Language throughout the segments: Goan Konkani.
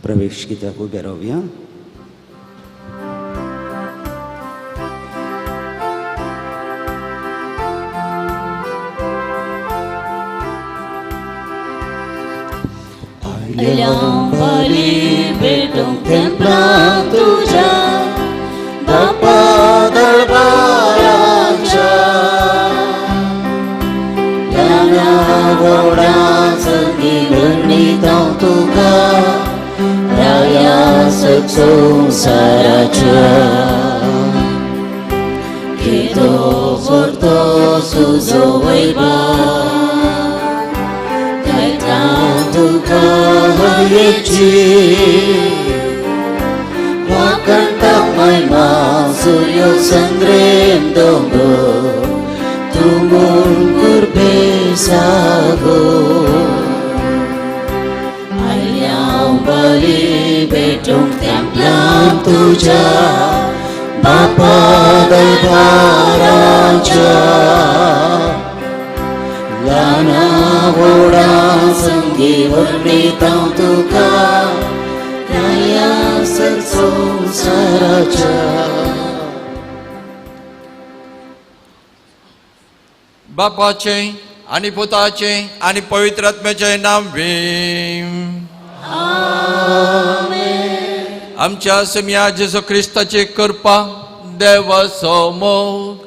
प्रवेश कित्याक उबे रावया. आयल्या बली भेटूंक तेंपलां तुज्या बापा दरबाराच्या ल्हाना व्हडा संगी वर्णिता तुका राया संवसाराच्या केदो परतो तुजो वैभव गायता तुका हयेची वाकंता महिमा सूर्य चंद्रेम दोंगर तूं म्हूण कुर्बे सागो आयल्या बली भेटूंक तेंपलां तुज्या बापा दरबाराच्या ल्हाना व्हडा संगी वर्णिता तुका राया संवसाराच्या. बापाचे आणि पुताचे आणि पवित्र आत्म्याचे नाव आमच्या समिया जेजू क्रिस्ताची कृपा देवाचो मोग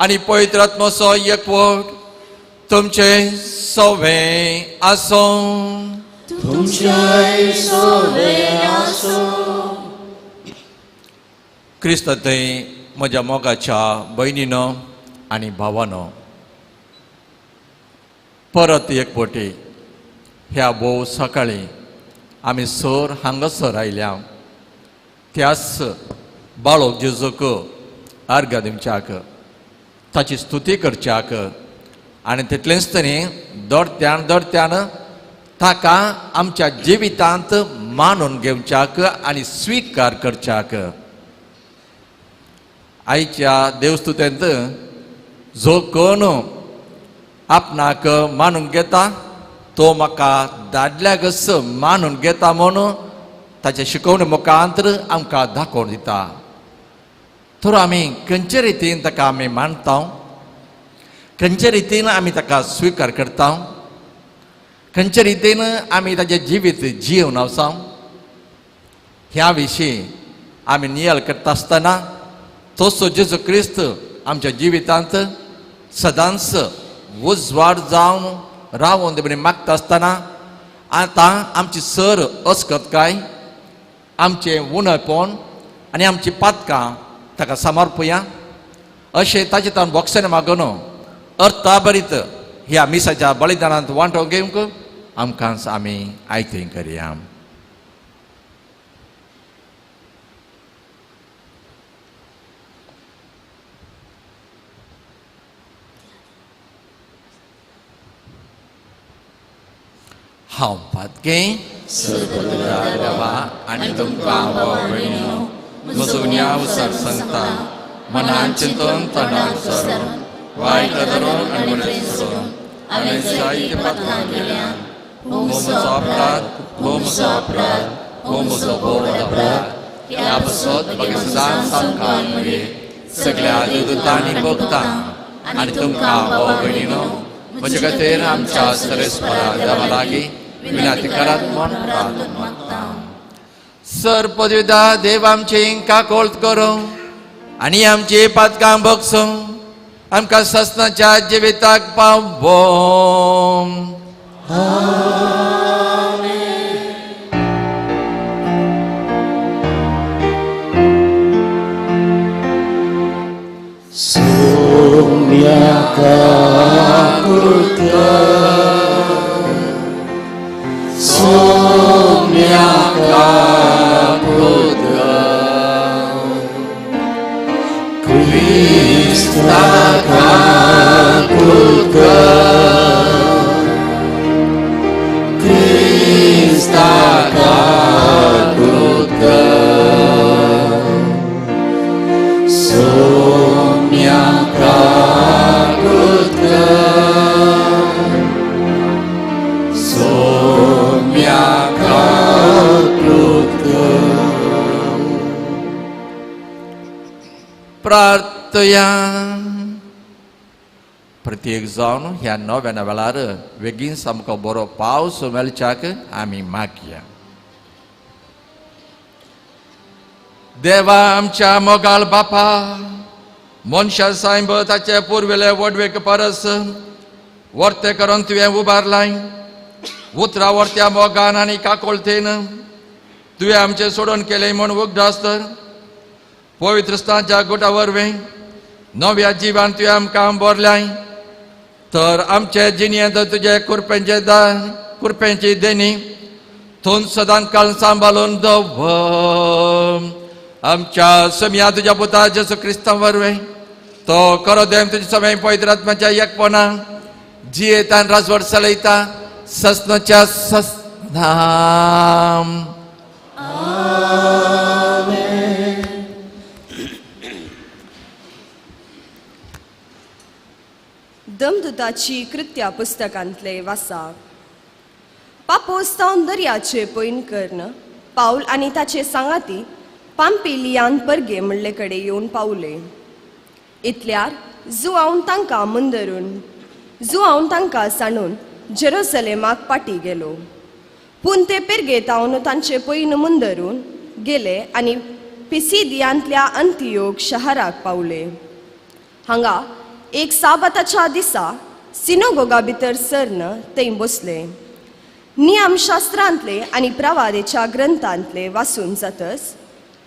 आणि पवित्र आत्माचो एकवट तुमचे सवे आसूं. तुमच्याय सोवे आसूं. क्रिस्त थंय म्हज्या मोगाच्या भयणीनो आनी भावानो, परत एक फावटी ह्या भोव सकाळी आमी सर हांगासर आयल्या त्याच बाळोक जेजूक आर्गां दिवच्याक, ताची स्तुती करच्याक आनी तितलेंच तरी दडत्यान दडत्यान ताका आमच्या जिवितांत मानून घेवच्याक आनी स्विकार करच्याक. आयच्या देवस्तुतेंत जो कोण आपणाक मानून घेता तो म्हाका दादल्याकच मानून घेता म्हणून ताचे शिकवणे मुखांतर आमकां दाखोवन दिता. तर आमी खंयचे रितीन ताका आमी मानता, खंयचे रितीन आमी ताका स्विकार करता, खंयचे रितीन आमी ताजें जिवीत जिवन आसा ह्या विशीं आमी नियाळ करता आसतना तसो जेजू क्रिस्त आमच्या जिवितांत सदांच उजवाड जावन रावोन ते मागता आसतना आतां आमची सर अस्कतकाय, आमचें उणेपण आनी आमची पातकां ताका समर्पया अशें ताचे तावन बोक्सांनी मागून अर्थाभरीत ह्या मिसाच्या बलिदानांत वांटो घेवंक आमकां आमी आयतें करया. हांव पातकें देवा आनी तुमकां भयणीनो म्हजो उण्याव सांगता मनान चिंतून तणान सरून वायट धरून आनी बरें सोडून हांवें जायते पातकां केल्या. हो म्हजो अपराध, हो म्हजो अपराध, हो म्हजो भोव अपराध. ह्या पासत म्हाका सदांच सामकार मरे सगळ्या देवदूतांनी भोगता आनी तुमकां भाव भयणीनो म्हजे खातीर आमच्या सरेस्परा देवा लागीं विनंती करात म्हूण प्रार्थना मागता. सर पदवीदा देव आमची काकोळत करूं आनी आमची पातकां बगसूं आमकां ससनाच्या जिविताक पावों. सोम्या काकृत प्रार्थया. प्रत्येक जावन ह्या नव्या वेळार बेगीन सामको बरो पावस मेळच्याक आमी मागया. देवा आमच्या मोगाल बापा, मनशा सायब ताचे पुर्विले वडवेक परस वर्ते करून तुवें उबारलाय. उतरा वर्त्या मोगान आनी काकोळतेन तुवें आमचें सोडून केलें म्हूण उगडास तर पवित्र स्थानच्या गुटा वरवीं नव्या जिवान तुवें आमकां बरलाय. तर आमचे जिणेंत तुजे कुरपेंचे कुरपेंची देणी थंय सदां काल सांबाळून दवर. आमच्या समया तुज्या पुता जेजू क्रिस्तांव वरवीं तो करो देव तुज्या समय पवित्र आत्म्याच्या एकपणा जियेतान राजवट चलयता ससनाच्या ससनाम. दमदुताची कृत्या पुस्तकांतले वासा. पापोस तावन दर्याचे पयन कर्ण पावल आनी ताचे सांगाती पांपिलियान परगे म्हणले कडेन येवन पावले. इतल्यार जुआवन तांकां मुंदरून जुआवन तांकां सांडून जेरुसलेमाक पाटी गेलो. पूण ते पेरगे तावन तांचे पयन मुंदरून गेले आनी पिसिदियांतल्या अंतियोग शहराक पावले. हांगा एक साबाताच्या दिसा सिनोगोगा भितर सरन थंय बसले. नियमशास्त्रांतले आनी प्रवादेच्या ग्रंथांतले वाचून जातच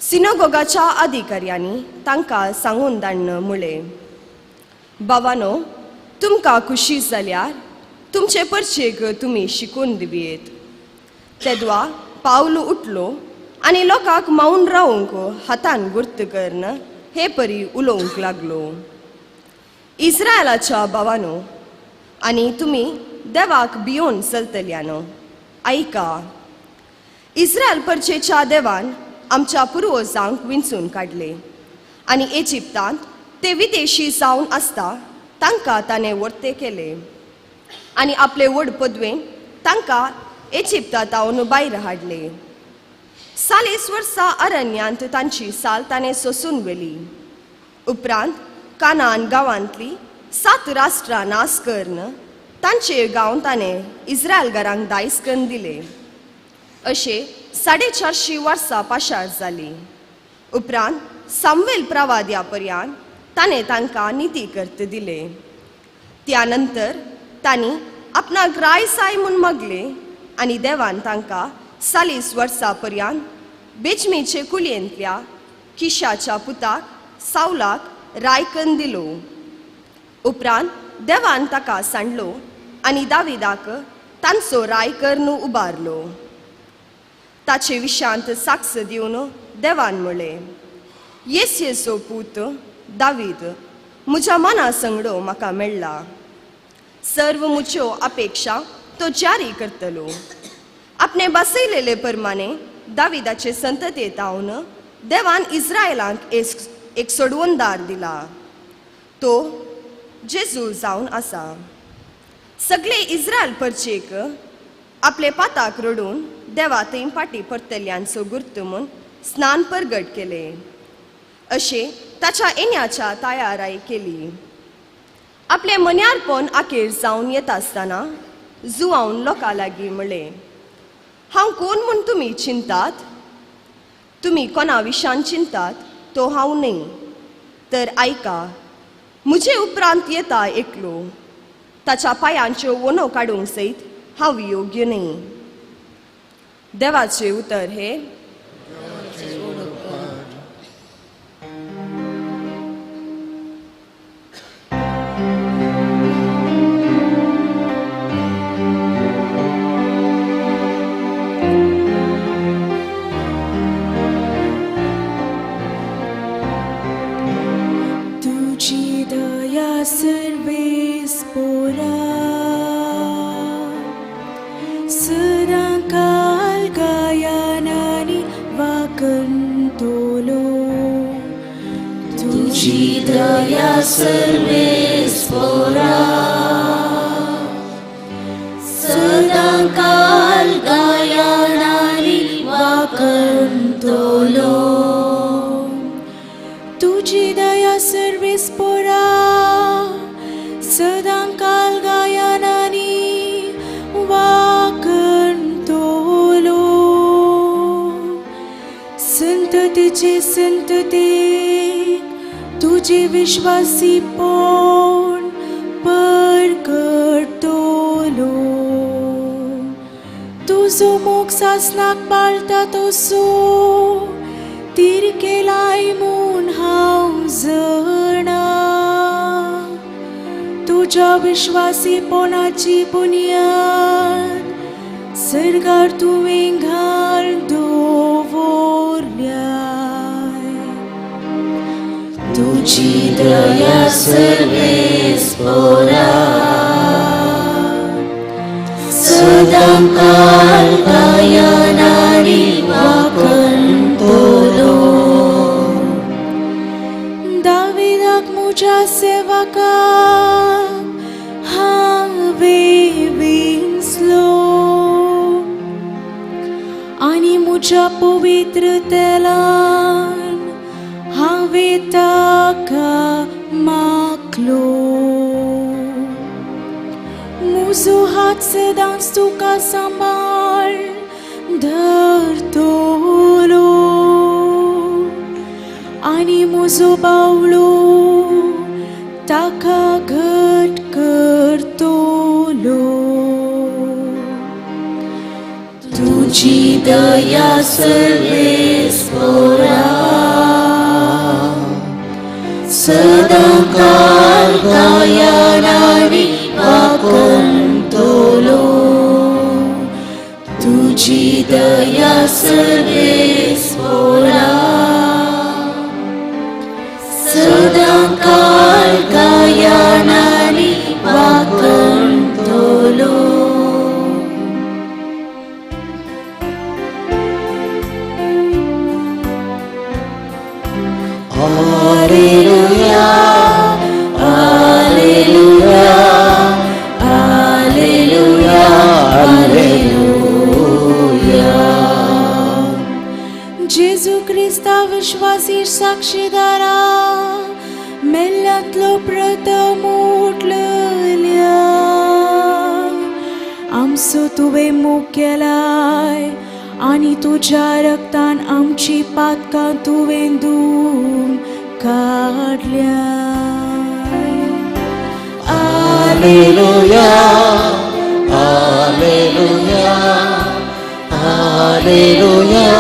सिनोगोगाच्या अधिकाऱ्यांनी तांकां सांगून धाडण म्हळें, बाबानो, तुमकां खुशी जाल्यार तुमचे परचेक तुमी शिकून दिवयेत. तेदवा पावल उठलो आनी लोकांक मावन रावंक हातान गुर्त करून हे परी उलोवंक लागलो. इस्रायलाच्या भावानो आनी तुमी देवाक भियोन चलतल्यानो, आयका. इस्रायल परचेच्या देवान आमच्या पुर्वजांक विंचून काडले आनी इजिप्तांत ते विदेशी जावन आसता तांकां ताणें वर्ते केले आनी आपले व्हड पदवेन तांकां इजिप्तांत भायर हाडले. 40 वर्सां अरण्यांत तांची साल ताणें सोसून व्हेली. उपरांत कानान गांवांतली 7 राष्ट्रां नाश करून तांचे गांव ताणें इस्रायलगारांक दायज करून दिले. अशें 450 वर्सां पाशार जालीं. उपरांत सामवेल प्रवाद्या पर्यंत ताणें तांकां निती कर्त दिले. त्या नंतर तांणी आपणाक राय साय म्हूण मागले आनी देवान तांकां 40 वर्सां पर्यंत बेजमीचे कुलयेंतल्या किशाच्या पुताक सावलाक रायकन दिलो. उपरांत देवान ताका सांडलो आनी दाविदाक तांचो राय करून उबारलो. ताचे विशांत साक्ष दिवन देवान म्हळें, येसो पूत दावीद म्हज्या मना संगडो म्हाका मेळ्ळा. सर्व म्हज्यो अपेक्षा तो जारी करतलो. आपणे बसयलेले प्रमाणे दाविदाचे संततेंत हांव देवान इस्रायलांक एक सोडवणदार दिला, तो जेजू जावन आसा. सगळे इस्रायल परचेक आपले पाताक रडून देवा थंय फाटी परतल्यांचो गुर्त म्हूण स्नान परगट केले. अशें ताच्या येण्याच्या तयाराय केली. आपले मन्यारपण आखेर जावन येता आसतना जुवावन लोकां लागीं म्हळें, हांव कोण म्हूण तुमी चिंतात? तुमी कोणा विशान चिंतात तो हांव न्हय. तर आयका, म्हजे उपरांत येता एकलो, ताच्या पांयांच्यो वनो काडूंक सयत हांव योग्य न्हय. देवाचें उतर हें. तुझी दया सर्वेस पोरा सदांकाल गायनानी वाकंतोलो. तुझी दया सर्वेस पोरा सदांकाल गायनानी वाकंतोलो. तुझी दया सर्वेस पोरा सदां काल गायनांनी वाकणतलो. संततीचे संततीक तुजे विश्वासीपण परगटतलो. तुजो मोग सासणाक पाळटा तसो तिरकेलाय म्हूण हांव जाणा. तुज्या विश्वासीपणाची बुन्याद सर्गार तुवें घाल दवरल्या. तुजी दया सर्वेस पोरा सदां काल गायनांनी वाकणतलो. दाविदाक म्हज्या सेवकाक हांवें विंचलो आनी म्हज्या पवित्र तेलान हांवें ताका माखलो. म्हजो हात सदांच तुका सांबाळ धरतलो आनी म्हजो बावळो ताका घट करतलो. तुजी दया सर्वेस पोरा सदां काल गायनांनी वाकणतलो. तुजी दया सर्वेस पोरा सदां काल गायनांनी वाकणतलो. Alleluia, Alleluia, Alleluia, Alleluia. जेजू क्रिस्ता विश्वासी साक्षीदारा मेल्ल्यांतलो प्रथम उठलल्या आमचो तुवें मोग केलाय आनी तुज्या रक्तान आमची पातकां तुवें धुवन काडल्या. Alleluia, Alleluia, Alleluia,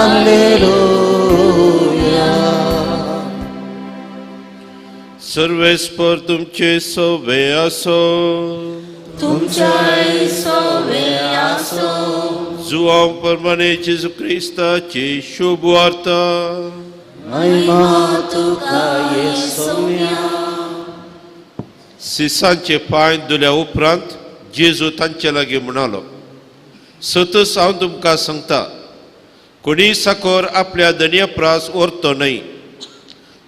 Alleluia. सर्वेस्पर तुमचे सोवे आसो. तुमच्याय सोवे आसो. जुवांव प्रमाणे जेजू क्रिस्ताची शुभ वार्ता. महिमा तुका येसोम्या. सिसांचे पांय धुल्या उपरांत जेजू तांचे लागीं म्हणालो, सतच हांव तुमकां सांगता, कोणीय साकोर आपल्या धनया प्रास व्हरतो न्हय,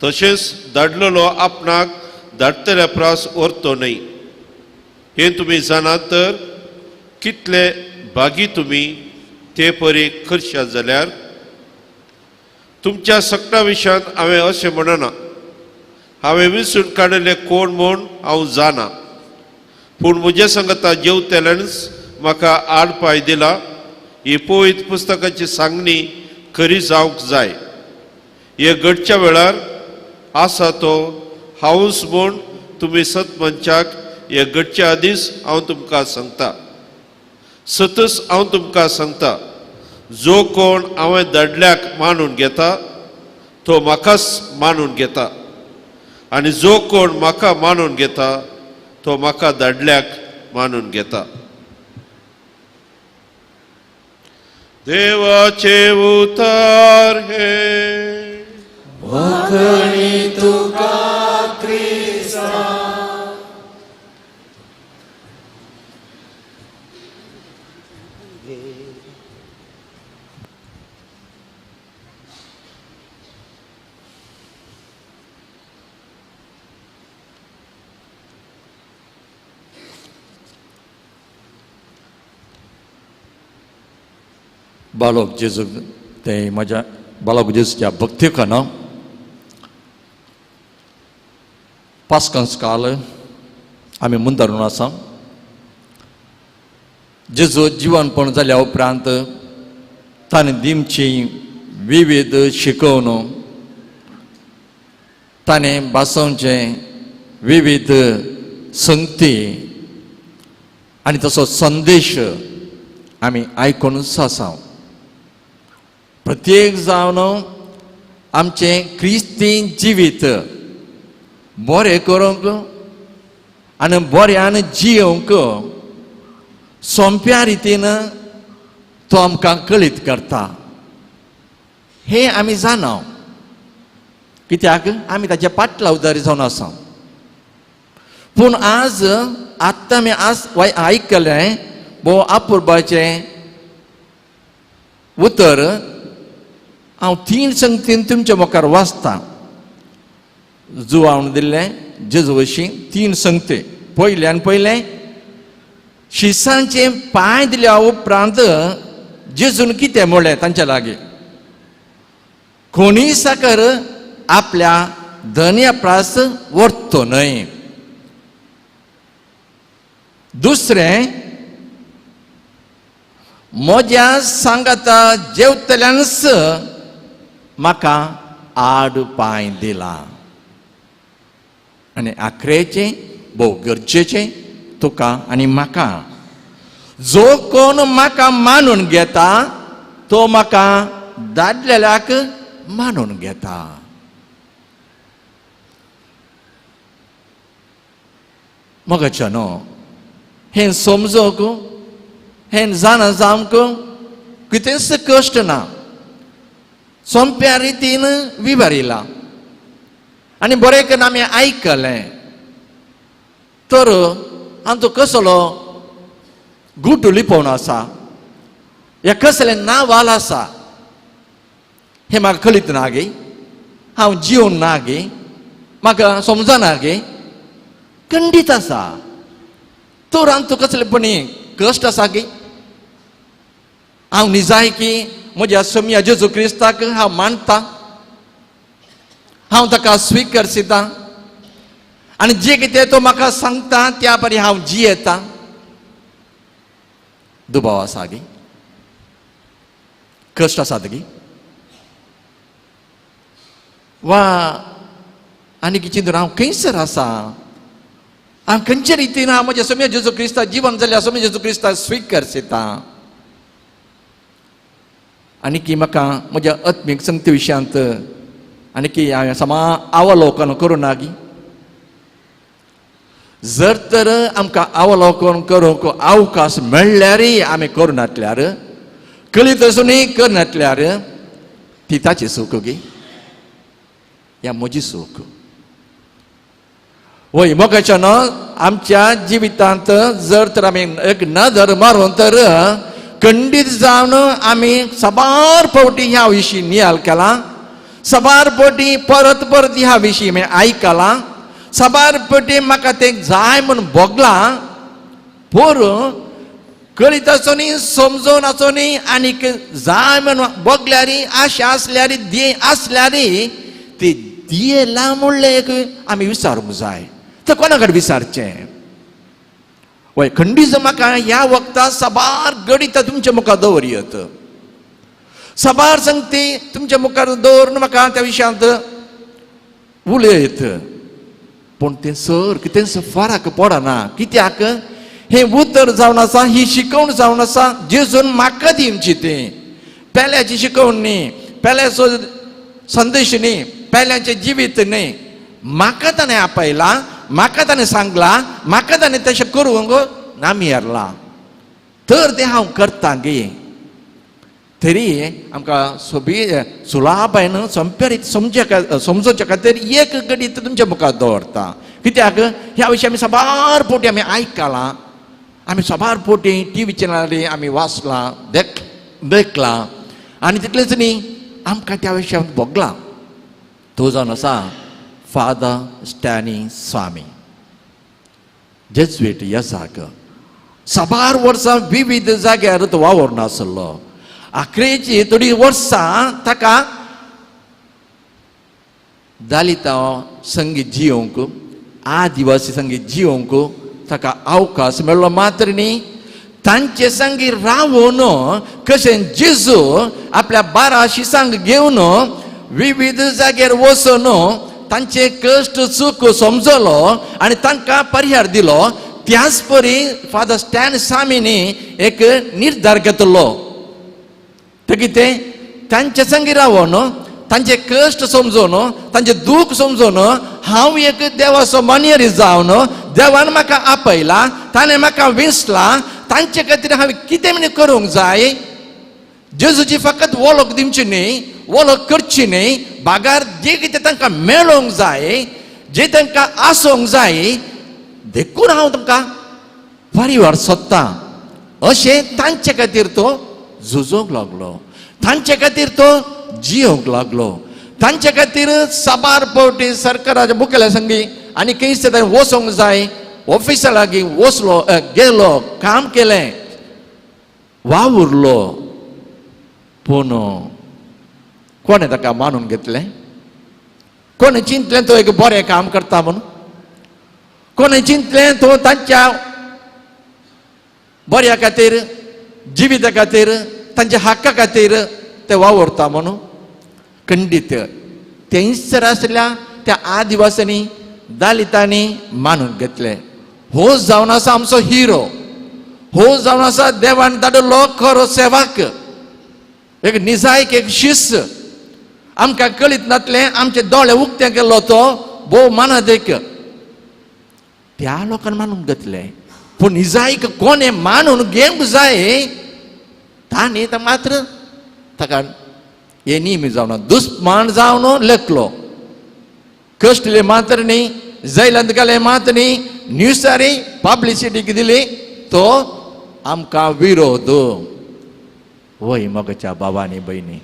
तशेंच धाडलेलो आपणाक धाडटल्या प्रास व्हरतो न्हय. हें तुमी जाणात तर कितले भागी तुमी ते परी करशात जाल्यार. तुमच्या सगळ्या विशयांत हांवें अशें म्हणना, हांवें विसून काडिल्ले कोण म्हूण हांव जाणा, पूण म्हज्या सांगता जेवतल्यानच म्हाका आड पांय दिला. ही पवित्र पुस्तकाची सांगणी खरी जावंक जाय. हे घडच्या वेळार आसा तो हांवूच म्हूण तुमी सत मनशाक हे घडच्या आदींच हांव तुमकां सांगता. सतच हांव तुमकां सांगता, जो कोण हांवें धाडल्याक मानून घेता तो म्हाकाच मानून घेता, आनी जो कोण म्हाका मानून घेता तो म्हाका धाडल्याक मानून घेता. देवाचे उतार हे वाखणी तुका क्रिस्ता. बालोक जेजू ते म्हज्या बालोक जेजूच्या भक्तीक न्हू पास्कन्स काल आमी मुंदारून आसा. जेजू जिवनपण जाल्या उपरांत ताणें दिमची विविध शिकोवन, ताणें भासोवचें विविध संगती आनी तसो संदेश आमी आयकूनच आसा. प्रत्येक जावन आमचें क्रिस्ती जिवीत बरें करूंक आनी बऱ्यान जियोवंक सोंप्या रितीन तो आमकां कळीत करता हें आमी जाणा, कित्याक आमी ताचे पाटलावदारी जावन आसा. पूण आज आत्तां आमी आज आयकलें भोव अपुरबायेचें उतर हांव तीन संगतीन तुमच्या मुखार वाचतां. जुवावन दिल्लें जेजू वशीं तीन संगते. पयल्यान पयलें शिसांचे पांय दिल्या उपरांत जेजून कितें म्हणलें तांच्या लागीं, कोणीय साकर आपल्या धनया प्रास व्हरतो न्हय. दुसरें, म्हज्या सांगाता जेवतल्यानच म्हाका आड पांय दिला. आनी आखरेचें भोव गरजेचें तुका आनी म्हाका, जो कोण म्हाका मानून घेता तो म्हाका दादल्याक मानून घेता. मगाच्या न्हू हें समजूंक हें जाणा जावंक कितेंच कश्ट ना, सोंप्या रितीन विवरिलां आनी बरें करून आमी आयकलें तर आमचो कसलो गुटू लिपोवन आसा या कसलें नावाल आसा हें म्हाका कळीत ना गे, हांव जिवन ना गे, म्हाका समजना गे, खंडीत आसा. तर आमचो कसलेपणी कश्ट आसा गे, हांव निजाय की म्हज्या सोम्या जेजू क्रिस्ताक हांव मानता, हांव ताका स्विकारसिता आनी जे कितें तो म्हाका सांगता त्या परी हांव जियेता. दुबाव आसा गे, कश्ट आसात गे, वा आनी चिंतून हांव खंयसर आसा, हांव खंयचे रितीन हांव म्हज्या सोम्या जेजू क्रिस्ता जिवन जाल्यार सोम्या जेजू क्रिस्ता स्विकारसिता. आनी की म्हाका म्हज्या आत्मीक संगती विशयांत आनी की हांवें समा अवलोकन करूं ना गी. जर तर आमकां अवलोकन करूंक अवकाश मेळ्ळ्यारय आमी करूं नातल्यार, कळीत आसूनय करनातल्यार ती ताची चूक गी या म्हजी चूक. वय मोगाच्या न्हू आमच्या जिवितांत जर तर आमी एक नदर मारून तर खंडीत जावन आमी साबार फावटी ह्या विशीं नियाळ केला, साबार फावटी परत परत ह्या विशीं आमी आयकलां, साबार फावटी म्हाका तें जाय म्हूण भोगलां. पूण कळीत आसूनय समजून आसूनय आनीक जाय म्हूण भोगल्यार, आशा आसल्यार, ध्येय आसल्यार ती दियेला म्हणलें एक आमी विचारूंक जाय. तें कोणा कडेन विचारचें? वय खंडीत म्हाका ह्या वखदां साबार गणितां तुमच्या मुखार दवरयत, साबार संगती तुमच्या मुखार दवरून म्हाका त्या विशयांत उलयत, पूण तें सर कितेंच फरक पडना. कित्याक हें उतर जावन आसा, ही शिकवण जावन आसा जेजून म्हाका दिवची ती पेल्याची शिकवण न्ही, पेल्याचो संदेश न्ही, पेल्याचें जिवीत न्ही. म्हाका ताणें आपयला, म्हाका ताणें सांगलां, म्हाका ताणें तशें करूंक नामयेरलां तर तें हांव करतां गे. तरी आमकां सोबी सुलाबायन सोंप्या रीत समजोवच्या खातीर एक गणीत तुमच्या मुखार दवरता. कित्याक ह्या विशीं आमी साबार फावटी आमी आयकलां, आमी साबार फावटी टिवी चॅनलार आमी वाचलां, देखलां आनी तितलेंच न्ही आमकां त्या विशयांत भोगलां. तो जावन आसा फादर स्टॅनी स्वामी, जेज्वेट येसाक. साबार वर्सां विविध जाग्यार तो वावरून आसलो. आखरेची थोडी वर्सां ताका दलितां संगीत जियोवंक आदिवासी संगी जिवंक ताका अवकाश मेळ्ळो मात्र न्ही, तांचे संगी रावून कशें जेजू आपल्या 12 शिसांक घेवन विविध जाग्यार वचून तांचे कश्ट चूक समजलो आनी तांकां परिहार दिलो. त्याच परी फादर स्टॅन सामीनी एक निर्धार घेतलो, ते कितें तांचे संगी रावून तांचे कश्ट समजून तांचे दूख समजून हांव एक देवाचो मान्यरी जावन देवान म्हाका आपयला, ताणें म्हाका विंचला, तांचे खातीर हांवें कितें म्हण करूंक जाय. जेजूची फकत वळख दिवची न्ही, वळख करची न्ही, बागार जे कितें तांकां मेळोंक जाय, जे तांकां आसूंक जाय, देखून हांव तांकां परिवार सोदतां अशें तांचे खातीर तो झुजोंक लागलो, तांचे खातीर तो जियोंक लागलो. तांचे खातीर साबार पावटी सरकाराच्या मुखेल्या संगी आनी खंयसर वचोंक जाय, ऑफिसा लागीं वचलो, गेलो, काम केलें, वावुरलो. पूण कोणें ताका मानून घेतलें? कोणें चिंतलें तो एक बरें काम करता म्हणून? कोणें चिंतलें तो तांच्या बऱ्या खातीर, जिविता खातीर, तांच्या हक्का खातीर ते वावुरता म्हणून? खंडीत थंयसर आसल्या त्या आदिवासींनी, दलितांनी मानून घेतलें. हो जावन आसा आमचो हिरो, हो जावन आसा देवान धाडिल्लो खरो सेवक, एक निजायक, एक शिस्त. आमकां कळीत नातलें, आमचे दोळे उक्ते केल्लो तो भोव मानादेक त्या लोकांनी मानून घेतलें. पूण निजायक कोणें मानून घेवंक जाय ताणें मात्र ताका हे नेमी जावन दुस्मान जावन लेखलो. कश्टले मात्र न्ही, जैलांत घाले मात्र न्ही, न्यूजारी पब्लिसिटी दिली तो आमकां विरोध. वय मोगाच्या बाबांनी भयणी,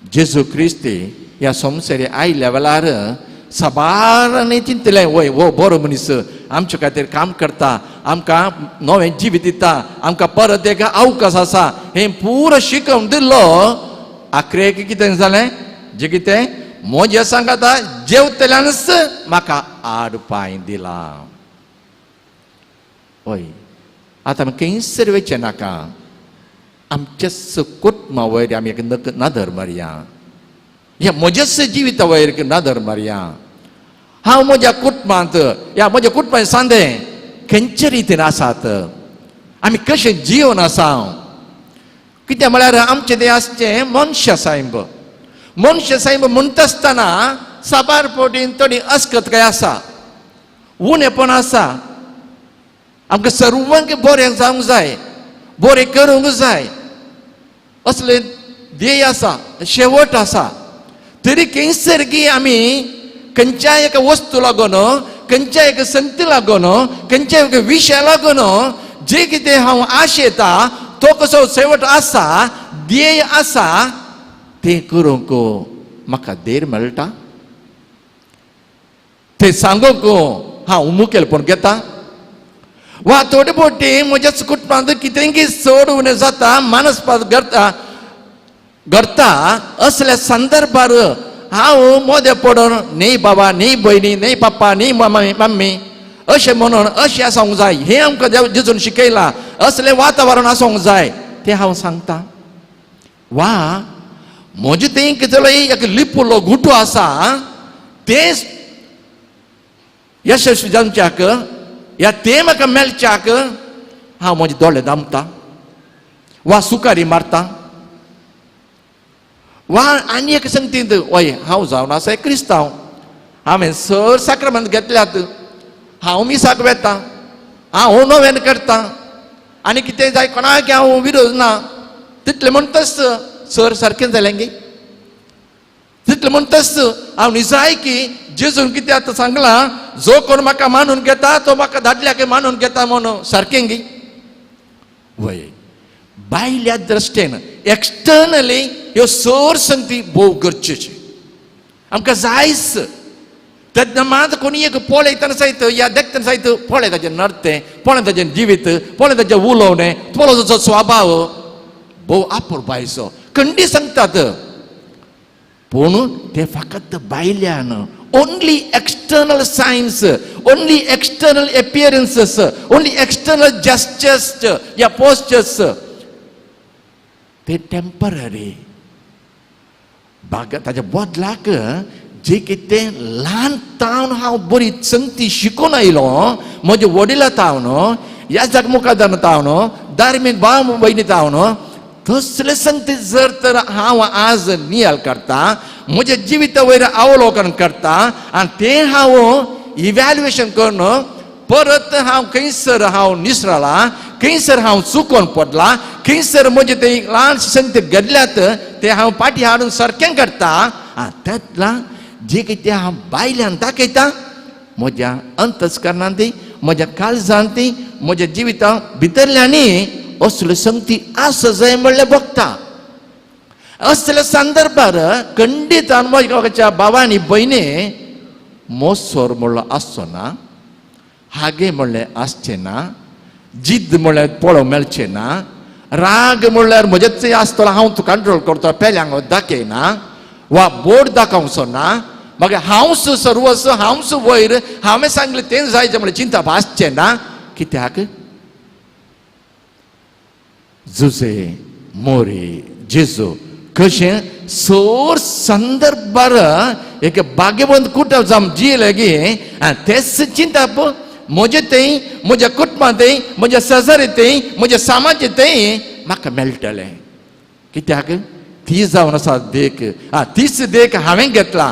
जेजू क्रिस्ती ह्या संवसारी आयल्या वेळार साबारांनी चिंतलें, वय हो बरो मनीस आमचे खातीर काम करता, आमकां नवें जिवीत दिता, आमकां परत एक अवकाश आसा, हें पुरो शिकोवन दिल्लो. आखरेक कितें जालें? जें कितें म्हजें सांगाता जेवतल्यानच म्हाका आड पांय दिला. हय, आतां आमी खंयसर वचचें नाका, आमच्याच कुटुंबा वयर आमी एक नदर मारया, ह्या म्हज्याच जिविता वयर एक नदर मारया. हांव म्हज्या कुटुंबांत, ह्या म्हज्या कुटुंबांत सांदे खंयचे रितीन आसात, आमी कशें जिवन आसा. कितें म्हळ्यार आमचें तें आसचें मनशा सायब, मनशा सायब म्हणटा आसतना साबार फावटीन थोडी अस्कतकाय आसा, उणेपण आसा. आमकां सर्वांक बरें जावंक जाय, बरें करूंक जाय, असले ध्येय आसा, शेवट आसा. तरी खंयसर की आमी खंयच्याय एका वस्तू लागून, खंयच्याय एका संगती लागून, खंयच्याय एका विशया लागून जे कितें हांव आशेता तो कसो शेवट आसा, ध्येय आसा, तें करूंक म्हाका धैर्य मेळटा, तें सांगूंक हांव मुखेलपण घेता. वा थोडे फावटी म्हज्याच कुटुंबांत कितें चड उणें जाता, मानसपात घडटा घडता, असल्या संदर्भार हांव मोदें पडून न्ही बाबा, न्ही भयणी, न्ही पप्पा, न्ही मम्मी अशें म्हणून अशें आसूंक जाय, हें आमकां देव जेजून शिकयलां, असलें वातावरण आसूंक जाय, तें हांव सांगता. वा म्हजें तें कितें एक लिपुल्लो गुटो आसा, तें यशस्वी जावच्याक या तें म्हाका मेळच्याक हांव म्हजे दोळे दामता वा सुकारी मारता. वा आनी एक संगतींत वय हांव जावन आसा एक क्रिस्तांव, हांवें सर साक्रमेंत घेतल्यात, हांव मिसाक वेता, हांव नव्यान करता आनी कितें जाय कोणाक हांव विरोध ना, तितलें म्हणटच सर सारकें जालें गे, तितलें म्हणटच हांव निजाय की जेजून कितें आतां सांगलां, जो कोण म्हाका मानून घेता तो म्हाका धाडल्याक मानून घेता म्हणून सारकें गी. वय बायल्या दृश्टेन एक्सटर्नली ह्यो सर संगती भोव गरजेची आमकां जायच. तेन्ना मात कोणी एक पळयतना सायत या देखतना सायत पळय ताजें नर्तें, पळय ताजें जिवीत, पळय ताजें उलोवणें, पळय ताजो स्वभाव भोव आपुरबायचो खंडी सांगतात. पूण ते फकत बायल्यान Only external signs, only external appearances, only external gestures या पोस्चर्स ते टेंपररी. बाग ताच्या बदलाक जे कितें ल्हान तावन हांव बरी संगती शिकून आयलो म्हज्या वडिला तावन, ह्या जाग मुखार तावन, धार्मीक भाव भयणी तावन, तसले संगती जर तर हांव आज नियाल करता, म्हज्या जिविता वयर अवलोकन करता आनी तें हांव इव्हॅल्युएशन करून परत हांव खंयसर हांव निसरला, खंयसर हांव चुकोन पडला, खंयसर म्हजें ते ल्हान संगती घडल्यात ते हांव पाटी हाडून सारकें करता. तेतला जे कितें हांव बायल्यान दाखयता म्हज्या अंतस्करणांत, म्हज्या काळजांत, म्हज्या जिविता भितरल्यांनी असल्यो संगती आसा जाय म्हणल्यार बघता. असल्या संदर्भार खंडीतान म्हज्या भावांनी भयणी मोसोर म्हणलो आसचो ना, हागे म्हणलें आसचें ना, जिद्द म्हणल्यार पळोवंक मेळचें ना, राग म्हणल्यार म्हजेच आसतलो हांव तूं कंट्रोल करता पेल्यांक दाखयना वा बोर्ड दाखोवचो ना, मागीर हांवच सर्वस्व हांवच वयर हांवें सांगलें तें जायचें म्हणल्यार चिंता आसचें ना. कित्याक जुजे मोरी जेजू कशें सोर संदर्भार एक भाग्यवंत कुटुंब जावन जियेलें गी तेच चिंतप म्हजें थंय, म्हज्या कुटुंबां थंय, म्हज्या शेजारी थंय, म्हज्या समाजा थंय म्हाका मेळटलें. कित्याक ती जावन आसा देख, तीच देख हांवें घेतला.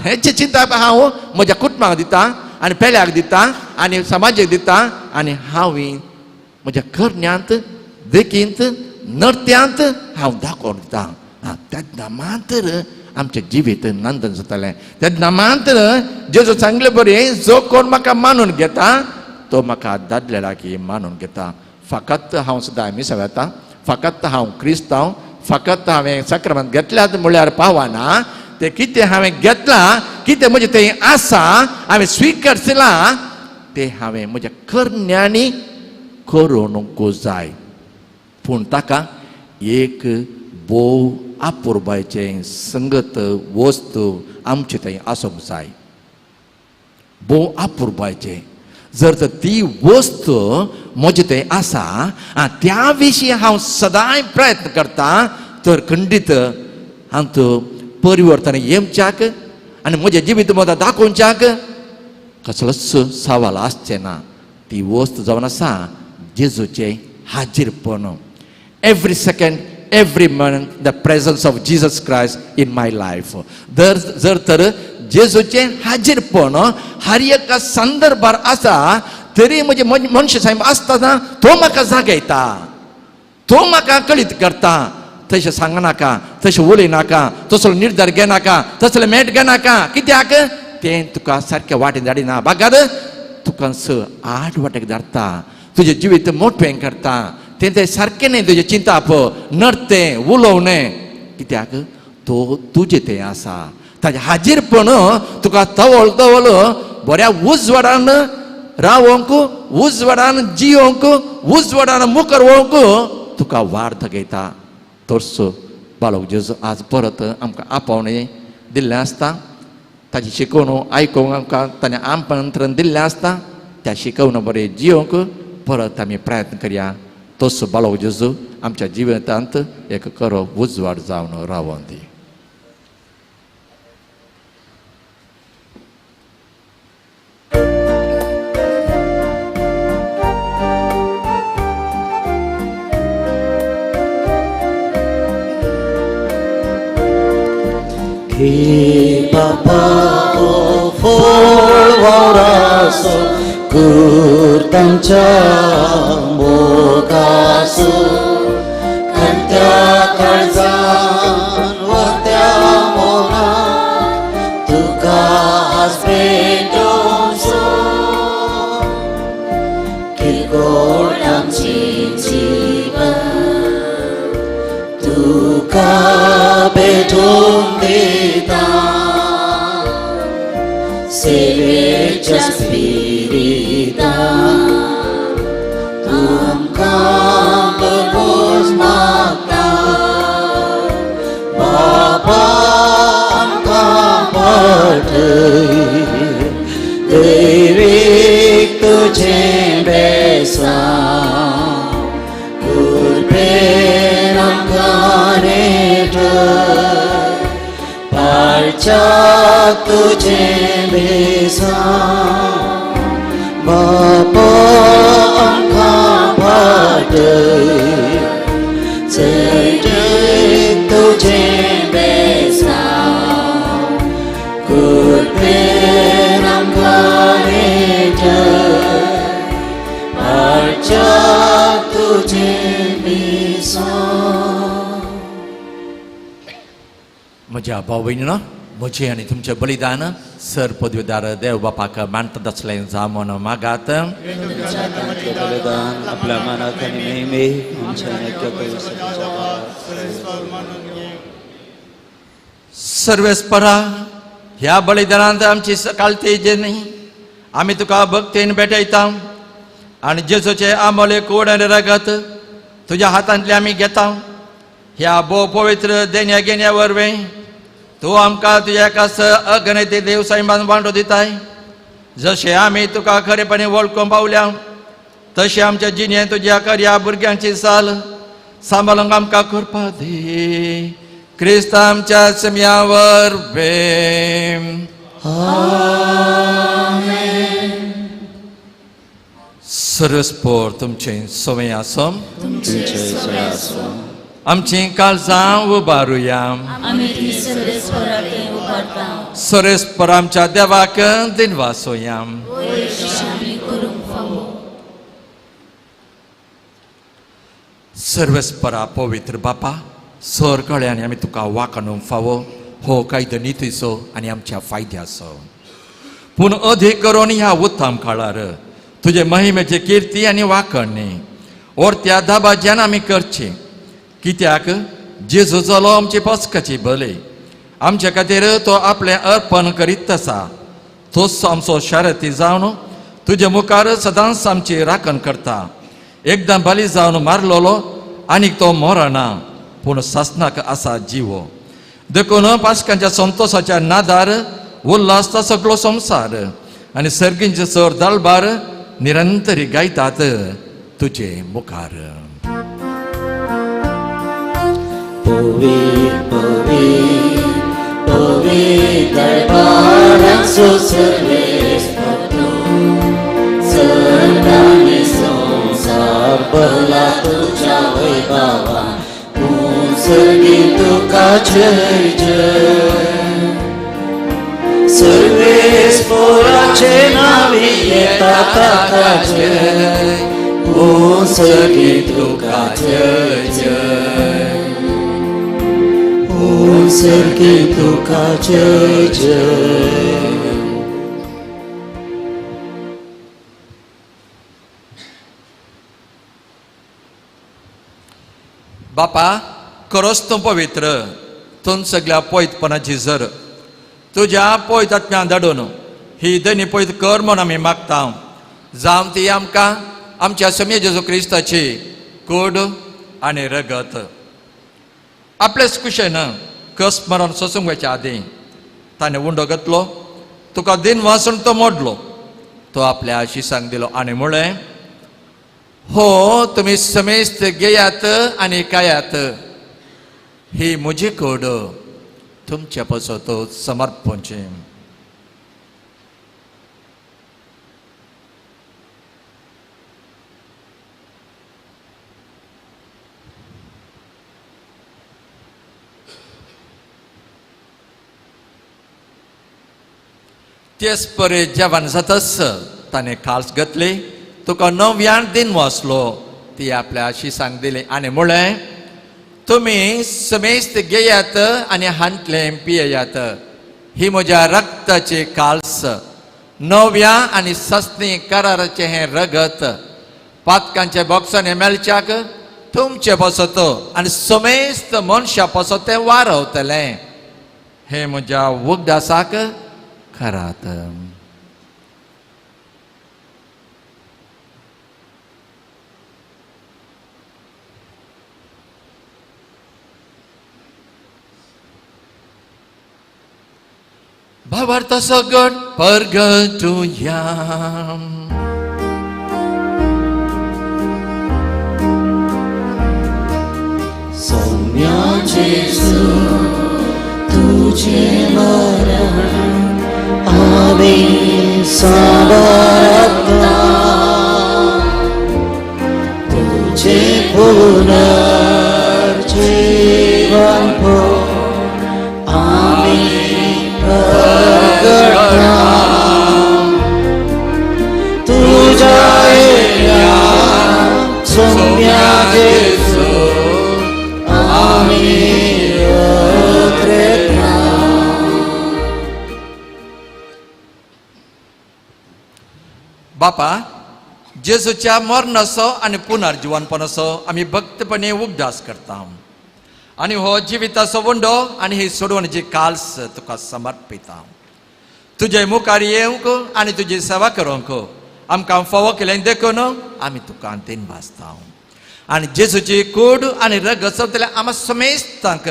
हेचें चिंतप हांव म्हज्या कुटुंबाक दिता आनी पेल्याक दिता आनी समाजाक दिता आनी हांव म्हज्या करण्यांत देखींत नर्त्यांत हांव दाखोवन दिता. तेन्ना मात्र आमचें जिवीत नंदन जातलें. तेन्ना मात्र जेजू सांगले बरें, जो कोण म्हाका मानून घेता तो म्हाका दादले लागीं मानून घेता. फकत हांव सुद्दां मिसां वेता, फकत हांव क्रिस्तांव, फकत हांवें साक्रमेंत घेतल्यात म्हळ्यार पावना. तें कितें हांवें घेतलां, कितें म्हजें तें आसा, हांवें स्विकारचलां तें हांवें म्हज्या करण्यांनी करूंक जाय. पूण ताका एक भोव आपुरबायचें संगत वस्तू आमचे थंय आसूंक जाय, भोव आपुरबायचें. जर तर ती वस्तू म्हजे थंय आसा त्या विशीं हांव सदांय प्रयत्न करता तर खंडीत हांतू परिवर्तन येवच्याक आनी म्हजें जिवीत म्हज्या दाखोवच्याक कसलोच सवाल आसचें ना. ती वस्त जावन आसा जेजूचें हाजीरपण. Every second, every moment, the presence of Jesus Christ in my life. जर तर जेजूचें हाजीरपण हर एका संदर्भार आसा तरी म्हजें मनशा सायब आसतना तो म्हाका जागयता, तो म्हाका कळीत करता, तशें सांगनाका, तशें उलयनाका, तसलो निर्धार घेनाका, तसले मेट घेनाका. कित्याक तें तुका सारकें वाटेन धाडिना, बागार तुका स आठ वाटेक धाडटा, तुजें जिवीत मोठें करता, तें तें सारकें न्हय तुजें चिंताप नडतें उलोवणें. कित्याक तो तुजें तें आसा, ताजें हाजीरपण तुका तवळ तवळ बऱ्या उजवाडान रावोंक, उजवाडान जियोंक, उजवाडान मुखार वोंक तुका वाड दाखयता. तोर्सो बाळक जेजू आज परत आमकां आपोवणें दिल्लें आसता, ताची शिकवण आयकूंक आमकां ताणें आमंत्रण दिल्लें आसता. त्या शिकवण बरें जियोंक परत आमी प्रयत्न करया. तोच बाळक जेजू आमच्या जिवितांत एक खरो उजवाड जावन रावोन दी. बापा ओ फोळ वावरासो कुर्तांच्या मोगासो खंत्या काळजान वत्या मोगान तुका आज भेटोवचो किरकोळ आमचें जीवन तुका भेटोवन दिता सेवेच्या स्पिरितान तुमकां भरपूर मागता बाबा आमकां पाठय पाडच्या तुजें बेसांव बापा आमकां पाटय चडय तुजें बेसांव कृपेन आमकां भेटय पाडच्या तुजें बेसांव. म्हज्या भाव भयणीनो, म्हजें आनी तुमचें बलिदान सर पदवीदार देव बापाक मानतात आसलें जावं म्हूण मागात. हातांतलें बलिदान आपल्या मनाक आनी नेहमी आमच्या सर्वेस्परा, ह्या बलिदानांत आमची सकाळती जेन्ही आमी तुका भक्तीन भेटयता आनी जेजूचे आमोले कोड आनी रगत तुज्या हातांतलें आमी घेता. ह्या भोव पवित्र देण्या घेण्या वरवीं तूं आमकां तुज्या एकाच अगणित देव सैमान वांटो दिताय. जशें आमी तुका खरेपणी वळखूंक पावल्या तशें आमच्या जिणेंत तुज्या खऱ्या भुरग्यांची साल सांबाळूंक आमकां कृपा दी. क्रिस्त आमच्या सम्या वरवीं. सर्वस्पोर तुमचें सवय आसूं. आमची काळजां उबारुया. सर्वेस्पर आमच्या देवाक दिनवासोया. सर्वेस्परा पवित्र बापा, सर कळ्यानी आमी तुका वाकाणूंक फावो हो कायदो नितीचो आनी आमच्या फायद्याचो. पूण अदीक करून ह्या उत्तम काळार तुजे महिमेची किर्ती आनी वाकणणी ओरत्या दाबाज्यान आमी करची. कित्याक जेजू जालो आमची पसकाची बली, आमच्या खातीर तो आपलें अर्पण करीत आसा. तोच आमचो शारती जावन तुजे मुखार सदांच आमची राखण करता. एकदां बली जावन मारलोलो आनीक तो मरना, पूण सासनाक आसा जिवो. देखून पास्कांच्या संतोसाच्या नादार उल्हासता सगळो संवसार आनी सर्गींचे चड दलबार निरंतरी गायतात तुजे मुखार. पवी पवी पवी दरबाराचो सर्वेस्पर चढाने संसार भरला तुझ्या वैभवा सर्गी तुका जय जय. सर्वेस्पराचे नावी येता ताका जय, ओ सर्गी तुका जय जय, ओ सर्गी तुका जय जय. बापा, खरोच तूं पवित्र, तूं सगळ्या पयतपणाची जर तुज्या पयत आत्म्यान धाडून ही दनी पयत कर म्हूण आमी मागता. जावं ती आमकां आमच्या समी जेजू क्रिस्ताची कोड आनी रगत. आपलेच कुशेन कस मरण सोसूंक वयच्या आदीं ताणें उंडो घेतलो, तुका दिन वासून तो मोडलो, तो आपल्या शिसांक दिलो आनी म्हळें, हो तुमी समेस्त घेयात आनी खायात, ही म्हजी कोड तुमच्या पासत समर्पणची. तेच परे जेवण जातच ताणें काल्स घेतली, तुका नव्यान दिन वाचलो, ती आपल्या शिसांक दिली आनी म्हळें, तुमी समेस्त घेयात आनी हांतलें पियेयात, ही म्हज्या रक्ताची काल्स, नव्या आनी सस्नी कराराचें हें रगत, पातकांच्या बॉक्सांनी मेळच्याक तुमचे पासत आनी समेस्त मनशा पासत तें वारवतलें. हें म्हज्या उगडासाक करात. भावार्थ सगट परगटुया. सौम्या जेजू तुजें मरण आमी साबारता तुजें पुनर्जीवन आमी प्रगटा तुज्या येण्या सोम्या जेजू आमी अत्रेता. बापा, जेजूच्या मरणाचो आनी पुनर्जिवनपणाचो आमी भक्तपणे उगदास करता आनी हो जिविताचो वंडो आनी ही सोडवणीची काल्स तुका समर्पिता. तुजे मुखार येवंक आनी तुजी सेवा करूंक आमकां फावो केलें देखून आमी तुका दिन भासता. आनी जेजूची कूड आनी रगत सोंपतल्या आमा समेस्तांक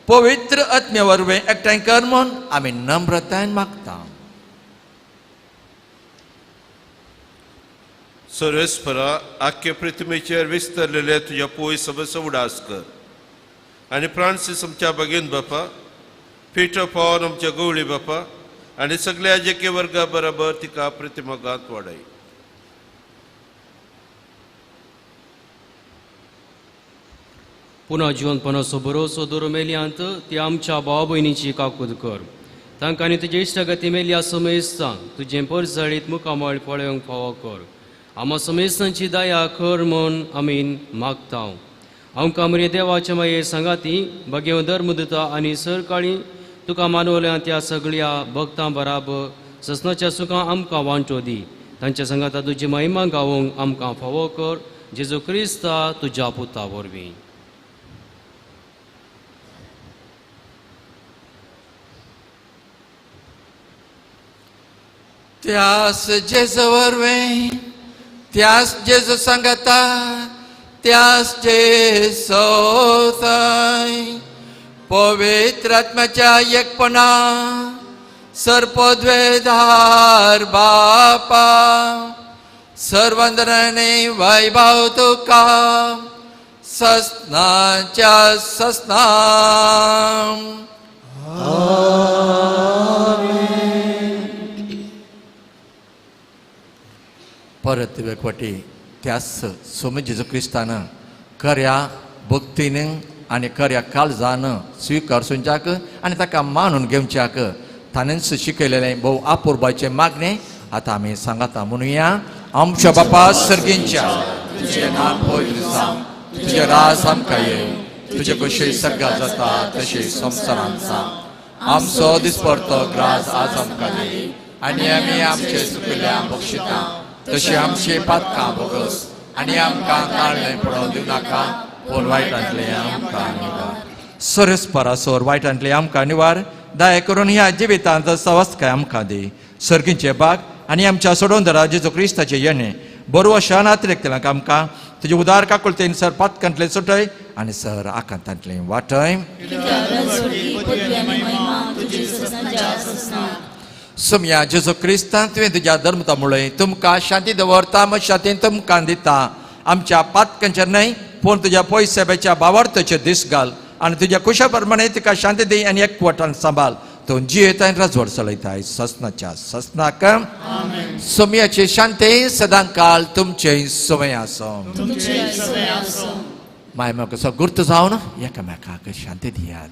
पवित्र आत्म्या वरवीं एकठांय कर म्हूण आमी नम्रतायेन मागता. सर्वेस्परा, आख्खे प्रतिमेचेर विस्तरलेले तुज्या पोय सबस उडास कर आनी फ्रांसीस आमच्या भगीन बापा, पिटर पॉल आमच्या गवळी बापा आनी सगळ्या जेके वर्गा बरोबर तिका प्रतिमगांत वाडय. पुनः जिवनपणाचो भरोसो दवरून मेल्यांत ती आमच्या भाव भयणीची काकूद कर. तांकां आनी तुजे इश्टागती मेल्ल्या समेस्तांक तुजें परजळीत मुखामळ पळोवंक फावो कर. आमा समेस्तांची दया कर म्हूण आमी मागता. आमकां मरे देवाचे माये सांगाती बगेव धर्म दिता आनी सरकाळी तुका मानवल्या त्या सगळ्या भक्तां बराबर ससनाच्या सुखां आमकां वांटो दी. तांच्या सांगाता तुजी महिमा गावोंक आमकां फावो कर. जेजू क्रिस्ता तुज्या पुता वरवीं. त्यास जेजू वरवीं, त्यास जेजू सांगाता, त्यास जेजू थंय पवित्र आत्म्याच्या एकपणा सर्पद्वेधार बापा सर्वंदने वैभव तुका ससनाच्या ससनाम. परत एकवटी त्यास सोमी जेजू क्रिस्तान खऱ्या भक्तीन आनी खऱ्या काळजान स्विकारसूंच्याक आनी ताका मानून घेवच्याक ताणेंच शिकयलेलें भोव आपुरबाचें मागणें आतां आमी सांगाता म्हणुया. आमच्या बापा सर्गींच्या, तुजें नांव पवित्र जावं, तुजें राज आमकां येवं, तुजें कशें सर्गात जाता तशें संवसारांत जावं. आमचो दिसपडतो ग्रास आज आमकां दी आनी आमी आमचे चुकिल्ल्या बक्षिता तशें आमचे पातकां भोगस आनी आमकां ताळणें पडोवंक दिवनाका, पूण वायटांतलें आमकां निवार. सरस परासोर वायटांतलें आमकां निवार. दया करून ह्या जिवितांत सवस्तकाय आमकां दी. सर्गींचे बाग आनी आमच्या सोडोवन जेजू क्रिस्ताचें येणें बरो शान अतिरेकतल्यांक आमकां तुजे उदार काकुळतेन सर पातकांतलें सुटय आनी सर आकांतांतलें वाटय. सोमया जेजू क्रिस्तान तुवें तुज्या धर्मता मुळय तुमकां शांती दवरता, मग शांतीन तुमकां दिता. आमच्या पातकांचेर न्हय पूण तुज्या पयसेब्याच्या बावार्थाचेर दीस घाल आनी तुज्या कुशा प्रमाणे तुका शांती दी आनी एकवटान सांबाळ. तूं जियेताय राजवट चलयताय ससनाच्या ससनाक. सोमयाची शांती सदांकाल तुमचें समय आसो. माय म्हाका गुर्त जावन एकामेकाक शांती दियात.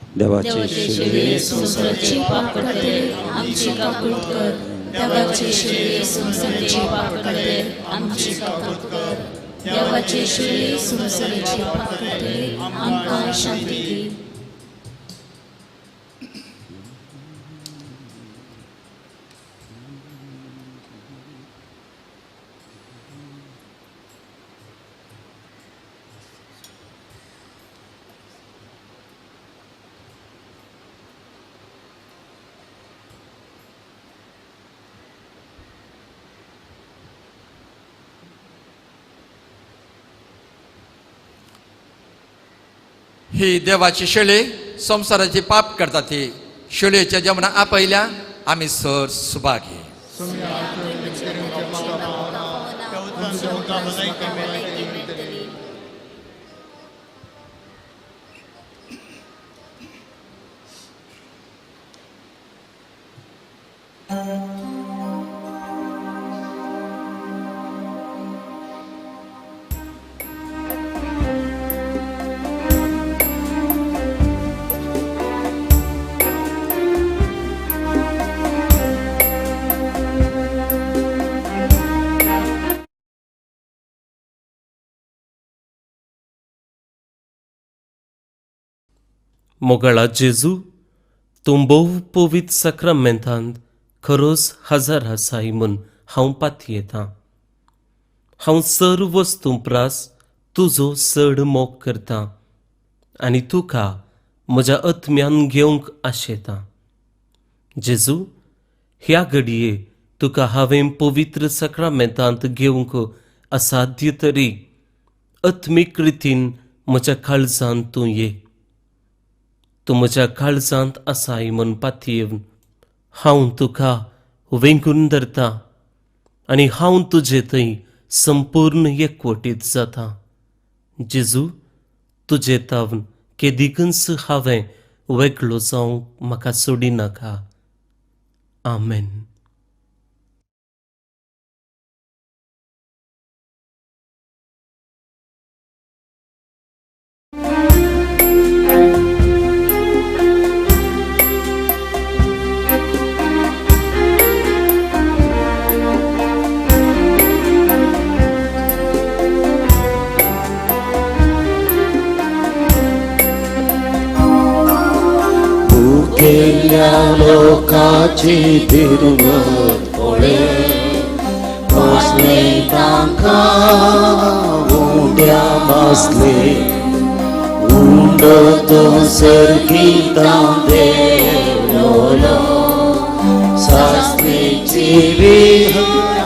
देवाचे शिवे संवसाराचे पाप काडटले आमची काकूट कर. देवाचे शिवे संवसाराचे पाप काडटले आमची काकूट कर. देवाचे शिवे संवसाराचे पाप काडटले आमकां शांती दी. ही देवाची शेळी संवसाराची पाप करता ती शेळयेच्या जेवणा आपयल्या आमी सर सुभागी. मोगाळा जेजू, तूं भोव पवित्र साक्रामेंतांत खरोच हजर आसाय म्हूण हांव पातयेतां. हांव सर्व वस्तूं प्रास तुजो चड मोग करतां आनी तुका म्हज्या आत्म्यान घेवंक आशेतां. जेजू, ह्या घडये तुका हांवें पवित्र साक्रामेंतांत घेवंक असाध्य तरी आत्मीक रितीन म्हज्या काळजांत तूं ये. तूं म्हज्या काळजांत आसाय म्हूण पातयेवन हांव तुका वेंगून धरतां आनी हांव तुजे थंय संपूर्ण एकवटीत जाता. जेजू, तुजे तावन केदिकूच हांवें वेगळो जावंक म्हाका सोडिनाका. आमेन. भुकेल्ल्या लोकाची तिरवत पळे बसले तांकां उंड्या बसले उंडो तो सर्गीतां देवलो सासणेची विहायलो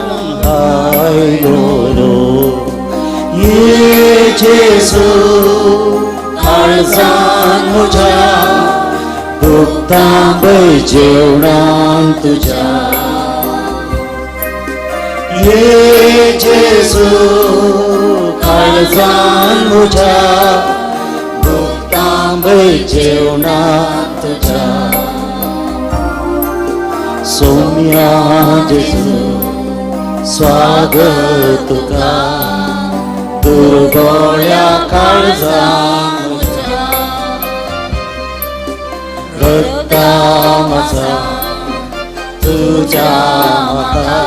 ये जेजू काळजान म्हज्या दुखतां जेवणान तुज्या ये जेजू काळजान म्हज्या दुखतां जेवणान तुज्या सोम्या जेजू स्वागत तुका दुर्बोळ्या काळजान रक्ता म्हजा तुज्या म्हाका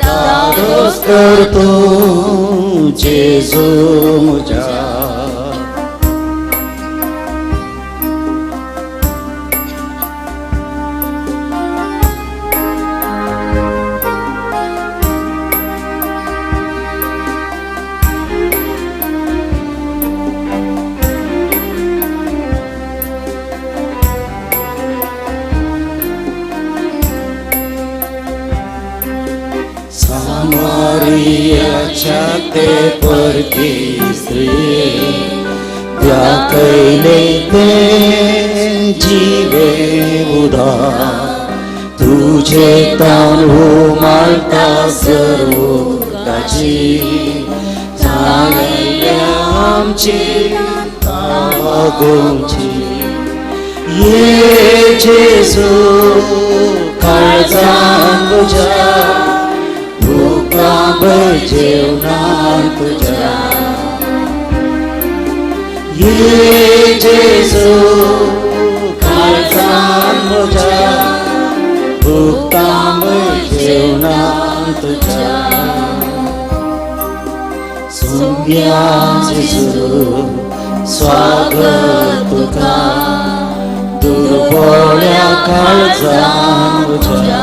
धादोस कर तूं जेजू म्हज्या. ते परकी स्त्री दाखयले ते जिवे उदार तुझे तान उमाळता सर्वताची चालल्या आमची तावागोची ये जेजू काळजान तुझ्या जेवणान तुझ्या ये जेजू काळजान म्हज्या भुकतां जेवणान तुझ्या सोम्या जेजू स्वागत तुका दुर्बोळ्या काळजान म्हज्या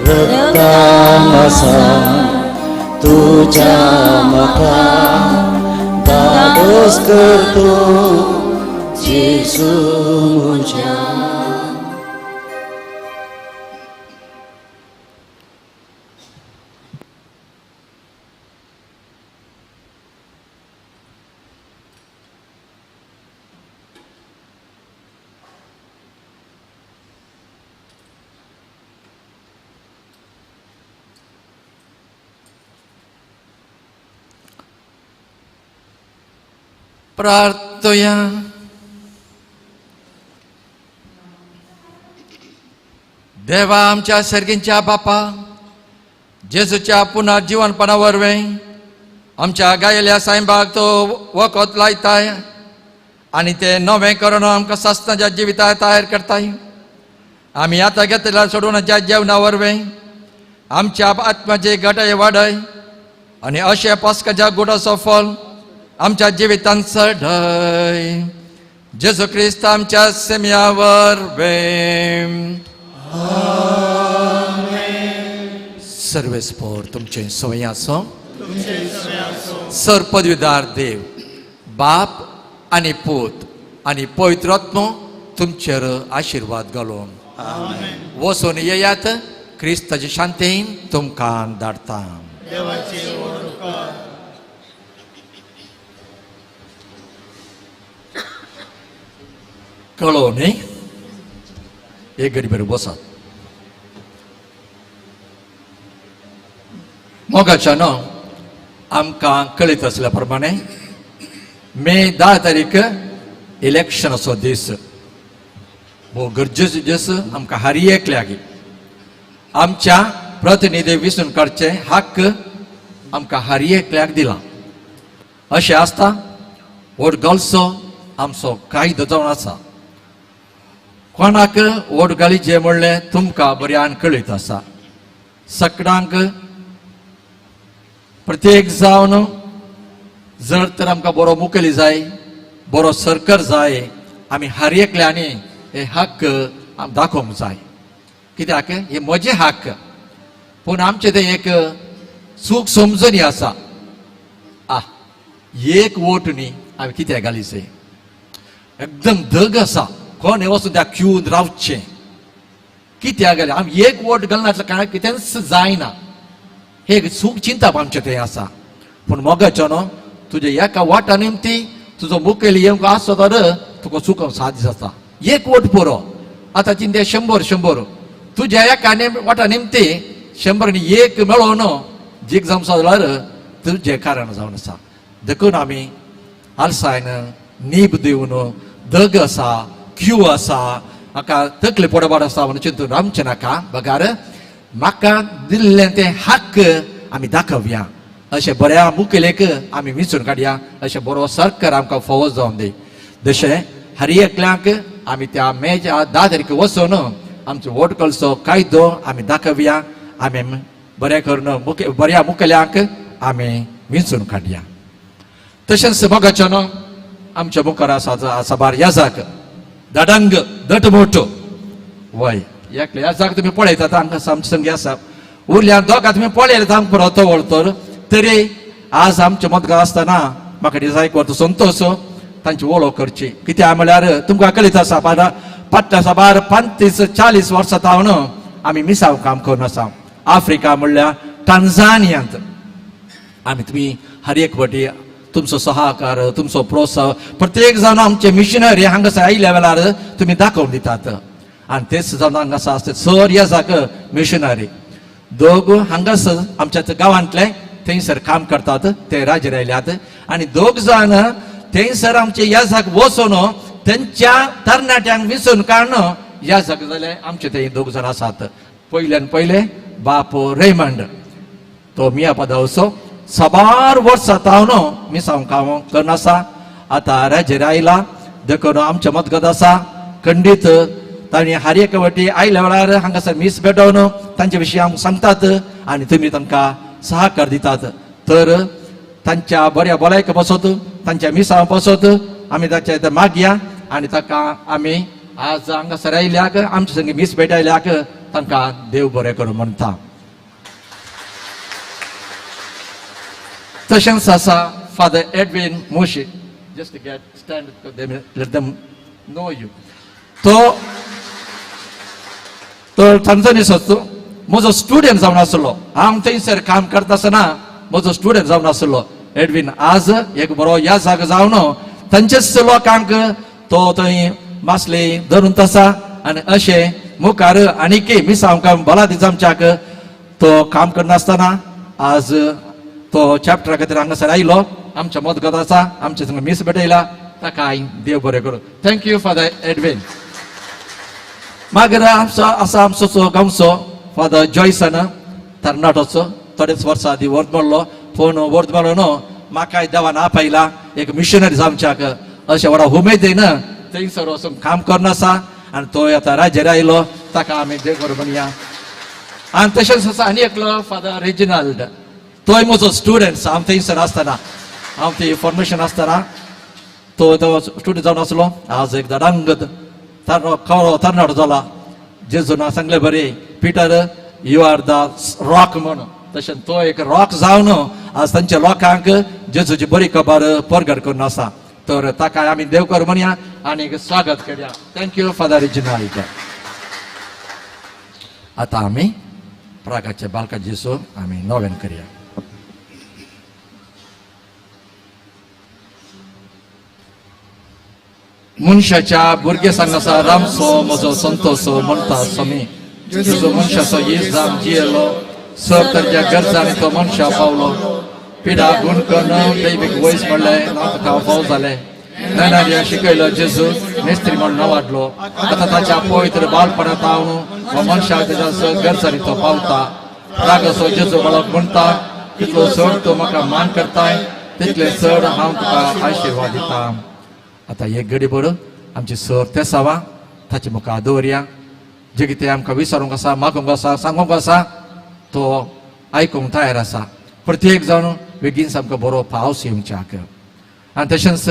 रक्ता आसा तुज्या म्हाका धादोस कर तूं जेजू म्हज्या. प्रार्थया. देवा आमच्या सर्गींच्या बापा, जेजूच्या पुनर्जीवनपणा जिवनपणा वरवीं आमच्या गायल्या सायबाक तो वखद लायताय आनी ते नवें करून आमकां सासणाच्या जिविता तयार करताय. आमी आतां घेतल्या सोडून जेवणा वरवीं आमच्या आत्म्याचे गटय वाडय आनी अशें पास्काच्या गुडाचो फल आमच्या जिवितांत चडय जेजू क्रिस्त आमच्या सेम्यावर वेम. सर्वेस्पोर तुमचे संवय आसो. सर पदवीदार देव बाप आनी पूत आनी पवित्र आत्मो तुमचेर आशिर्वाद घालून वचून येयात. क्रिस्ताचे शांतीन तुमकां धाडटा. कळो न्ही एक गरीब बसात. मोगाच्या न्हू आमकां कळीत आसल्या प्रमाणे मे 10 तारीख इलेक्शनाचो दीस. भोव गरजेचो दीस आमकां हर एकल्याक आमच्या प्रतिनिधी विसून काडचे हक्क आमकां हर एकल्याक दिला. अशें आसता वोट घालचो आमचो कायदो जावन आसा. कोणाक वोट घालीचे म्हणलें तुमकां बऱ्यान कळीत आसा. सगळ्यांक प्रत्येक जावन जर तर आमकां बरो मुखेली जाय बरो सरकार जाय आमी हर एकल्यांनी हे हक्क दाखोवंक जाय. कित्याक हे म्हजे हक्क पूण आमचें तें एक चूक समजणी आसा. आ एक वोट न्ही आमी कित्याक घालीचे एकदम धग आसा. कोण हे वचून त्या क्यून रावचें कित्याक घाली आमी एक वोट घालनासल्या कारणान कितेंच जायना. हे एक चूक चिंतप आमचें तें आसा. पूण मोगाचो न्हू तुज्या एका वाटा निमती तुजो मुखेली येवंक आसतो तर तुका चुकोवंक साध्य जाता. एक वोट पुरो. आतां चिंते 100 100 तुज्या एका वाटा निमती 101 मेळोवन जीक जावंक जाल्यार तुजें कारण जावन आसा. देखून आमी आलसायन नीब दिवन दग आसा क्यू आसा म्हाका तकले पोडबाड आसा म्हणून चिंतून रावचें नाका. बगार म्हाका दिल्लें तें हक्क आमी दाखोवया. अशें बऱ्या मुखेलेक आमी विंचून काडया. अशें बरो सरकार आमकां फावो जावन दी. जशें हर एकल्याक आमी त्या मेच्या 10 तारखे वचून आमचो वोट घालचो कायदो आमी दाखोवया. आमी बरें करून बऱ्या मुखेल्यांक आमी विंचून काडया. तशेंच मोगाचो न्हू आमच्या मुखार आसा साबार याजाक दडंग दट मोठो वय एकले याजाक तुमी पळयतात हांगा आमचे संगी आसा. उरल्या दोगां तुमी पळयले तांकां पुरो तवळ तर तरी आज आमचे मतगार आसतना म्हाका दिसायक वरतो संतोश तांची वळख करची. कित्याक म्हळ्यार तुमकां कळीत आसा फाटल्या साबार 35-40 वर्सां जावन आमी मिसांव काम करून आसा. आफ्रिका म्हणल्यार टांझानियांत आमी तुमी हर एक वाटी तुमचो सहकार तुमचो प्रोत्साह प्रत्येक जावन आमचे मिशनरी हांगासर आयल्या वेळार तुमी दाखोवन दितात. आनी तेच जावन हांगासर आसता सर येजाक मिशनरी दोग हांगासर आमच्या गांवांतले थंयसर काम करतात ते राजेर आयल्यात. आनी दोग जाण थंयसर आमचे येजाक वचून तेंच्या तरणाट्यांक विसून काडून येजाक जाले आमचे थंय दोग जाण आसात. पयल्यान पयले बाप रेमंड तो मिया पदावचो साबार वर्सां तावन मिसांव काम करून आसा. आतां राजेर आयला देखून आमच्या मतगत आसा खंडीत तांणी हर एक वाटी आयल्या वेळार हांगासर मीस भेटोवन तांचे विशीं आमकां सांगतात आनी तुमी तांकां सहकार दितात. तर तांच्या बऱ्या भलायके पासत तांच्या मिसां पासत आमी ताच्या मागया आनी ताका आमी आज हांगासर आयल्याक आमचे संगी मीस भेटयल्याक तांकां देव बरें करूं म्हणटा. तशेंच आसा Father Edwin Mushi. Just get stand let them know you. तो तो तांजानीचो म्हजो स्टुडंट जावन आसलो. हांव थंयसर काम करता आसतना म्हजो स्टुडंट जावन आसलो एडवीन. आज एक बरो ह्या जागो जावन तांचेच लोकांक तो थंय मासले धरून आसा आनी अशें मुखार आनीकय मिसांव काम बला आमच्याक तो काम करनासतना आज तो चॅप्टरा खातीर हांगासर आयलो. आमच्या मदगत आसा आमचे संग मीस भेटयला ताका देव बरें करूं. Thank you father Edwin. मागीर आमचो आसा आमचो गांवचो फादर जॉयसन तरणाटोचो थोडेच वर्सां आदीं वर्द मेळ्ळो. पूण वर्द मेळ्ळो न्हू म्हाकाय देवान आपयला एक मिशनरी जावच्याक अशें व्हडा उमेदीन थंयसर वचून काम करून आसा आनी तो आतां राजेर आयलो ताका आमी देव बरें म्हणया. आनी तशेंच आसा आनी एकलो फादर रेजिनाल्ड तोय म्हजो स्टुडंट हांव थंयसर आसतना. हांव ती फॉर्मेशन आसतना तो तो स्टुडंट जावन आसलो. आज एक धडांगत खरो तरणाटो जाला. जेजून सांगले बरे, Peter you are the rock म्हणून. तशें तो एक रॉक जावन आज तांच्या लोकांक जेजूची बरी खबर परगट करून आसा. तर ताका आमी देवकर म्हणया आनी स्वागत करया. Thank you father Reginald. आतां आमी प्रागाच्या बालका जेजू आमी नोवेन करया. मनशाच्या भुरगे सांगासा रामसो म्हजो संतोसो म्हणटा स्वामी. जेजू मनशाचो येस जावन जियेलो, सर ताच्या गरजांनी तो मनशा पावलो. पिडा गुण करून दैवीक वयस म्हणलें ना तुका फाव जालें. नैनार्या शिकयलो जेजू मेस्त्री म्हण नवाडलो. आतां ताच्या पवित्र बालपणांत हांव हो मनशाक ताच्या गरजांनी तो पावता. रागाचो जेजू बाळक म्हणटा, तितलो चड तूं म्हाका मान करताय तितले चड हांव तुका आशिर्वाद दिता. आतां एक घडी बरो आमची सर तेसावा ताचे मुखार दवरया. जे कितें आमकां विचारूंक आसा, मागूंक आसा, सांगूंक आसा तो आयकूंक तयार आसा. प्रत्येक जाण बेगीन सामको बरो पावस येवच्याक आनी तशेंच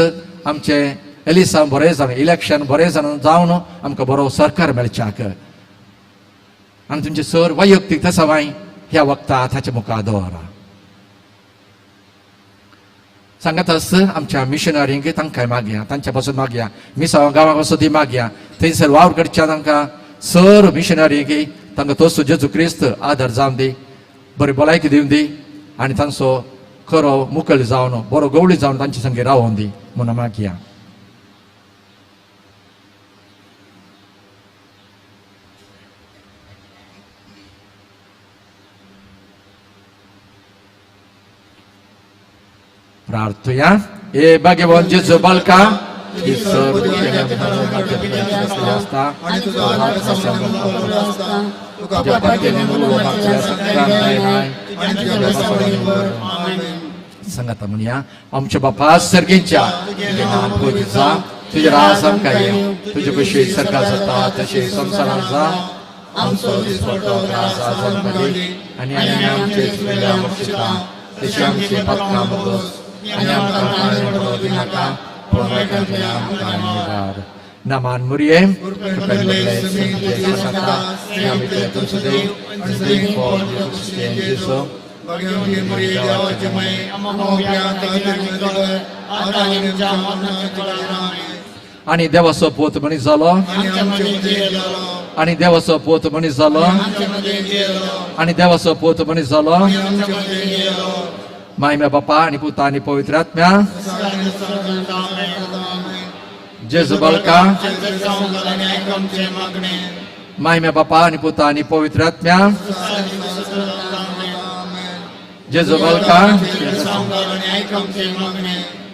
आमचें एलिसांव बरें जावन, इलेक्शन बरें जावन जावन आमकां बरो सरकार मेळच्याक आनी तुमचे सर वैयक्तीक तेसावाय ह्या वखता ताचे मुखार दवरा. सांगत आस आमच्या मिशनरींक तांकां मागया, तांच्या पासून मागया, मिसांव गांवां पासून ती मागया. थंयसर वावर करच्या तांकां सर मिशनरींक तांकां तोसो जेजू क्रिस्त आदार जावन दी, बरी भलायकी दिवन दी आनी तांचो खरो मुखेल जावन बरो गवळी जावन तांचे संगे रावोन दी म्हणून मागया. प्रार्थुया. हे भाग्यवान जेजू बालका, सांगाता म्हणया. आमच्या बापा सर्गींच्या, तुजें नांव पूज्य जा, तुजें राज आमकां येवं, तुजे कशी सरकार जाता तशें संवसारांत जा. आमचो दिसपट्टो ग्रास आज आमकां दी आनी आनी आमचे चुकिल्ल्या बक्षिता तशी आमची पातकां बगस आनी आमकां कांय पडो दिनाका, पूण वायटांतल्यान आमकां निवार. नामान मुरये आनी देवाचो पोत मनीस जालो, आनी देवाचो पोत मनीस जालो, आनी देवाचो पोत मनीस जालो. मायम्या बापा आनी पुता आनी पवित्र आत्म्या. जेजू बालका, मायम्या बापा आनी पुता आनी पवित्र आत्म्या. जेजू बालका,